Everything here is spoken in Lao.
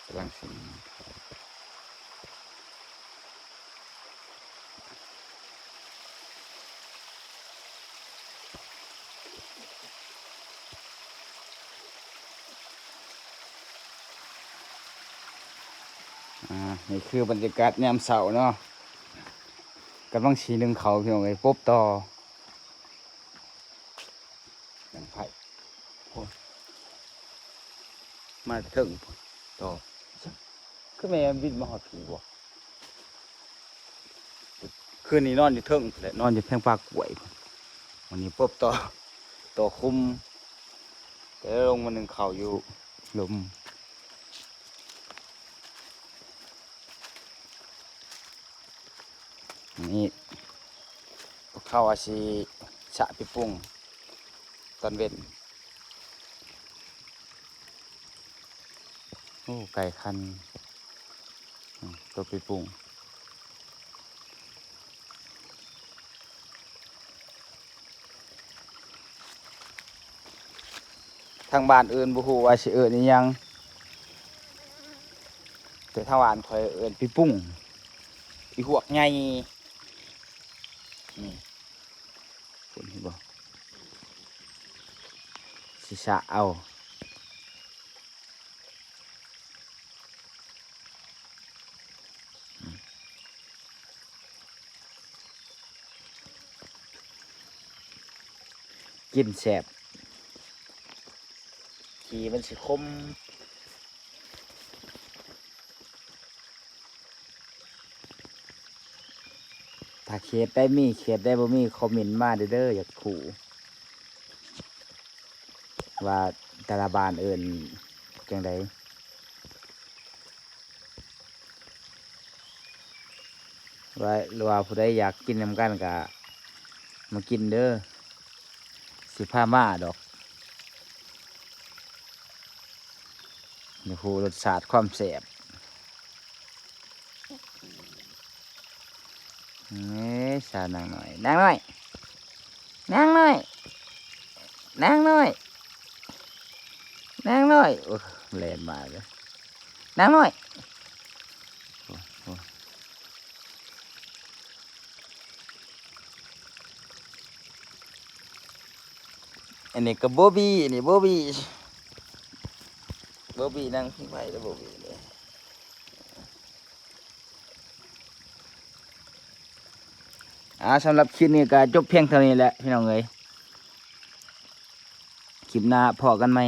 ກຳລັງຊິ ອ່າ ນີ້ຄືບັນຍາກາດຍາມເຊົ້າເນາະ ກຳລັງຊິໜຶ້ງເຂົ້າ ພີ່ນ້ອງເອີຍ ປົບຕໍ່ ຍັງໄຜ ໂອ້ຍ ມາເທິງພຸ້ນຕໍ່ ຄືແມ່ນບິນມາຮອດພີ້ບໍ່? ຄືນນີ້ນອນຢູ່ເທິງພຸ້ນແຫຼະ ນອນຢູ່ແຜງປ່າກ້ວຍພຸ້ນ ວັນນີ້ປົບຕໍ່ ຕໍ່ຄຸມ ແຕ່ລົງມາໜຶ້ງເຂົ້າຢູ່ລຸ່ມ. ນີ້ ພວກເຮົາອາດຊິສະປີ້ປຸງຕອນເວັນ. ໂອ້ ໄກ່ຄັນ ອືມ ຕົວປີ້ປຸງ. ທາງບ້ານເອີ້ນບໍ່ຮູ້ວ່າຊິເອີ້ນອີ່ຫຍັງ ແຕ່ທາງບ້ານຂ້ອຍເອີ້ນປີ້ປຸງ ອີຫວກໃຫຍ່ ນີ້ ເຫັນບໍ່ ຊິສະເອົາ. ກິນແຊບ ຂີ້ມັນຊິຂົມ. ຖ້າເຂດໃດມີ ເຂດໃດບໍ່ມີ ຄອມເມັນມາເດີ ຢາກຮູ້ວ່າແຕ່ລະບ້ານເອີ້ນຈັ່ງໃດ ວ່າ ຫຼືວ່າຜູ້ໃດຢາກກິນນຳກັນກະມາກິນເດີ ຊິພາມາດອກ ຢາກຮູ້ລົດຊາດຄວາມແຊບ. ເອີ ສາວນາງນ້ອຍ ນາງນ້ອຍ ນາງນ້ອຍ ນາງນ້ອຍ ນາງນ້ອຍ ໂອ້ ແລ່ນມາເລີຍ ນາງນ້ອຍ ໂອ້ ໂອ້ ອັນນີ້ກໍໂບບີ ນີ້ໂບບີ ໂບບີນັ່ງພິງໄຟແລ້ວ ໂບບີນີ້. ອ່າ ສຳລັບຄລິບນີ້ກໍຈົບພຽງເທົ່ານີ້ແຫຼະພີ່ນ້ອງເອີຍ ຄລິບໜ້າພໍ້ກັນໃໝ່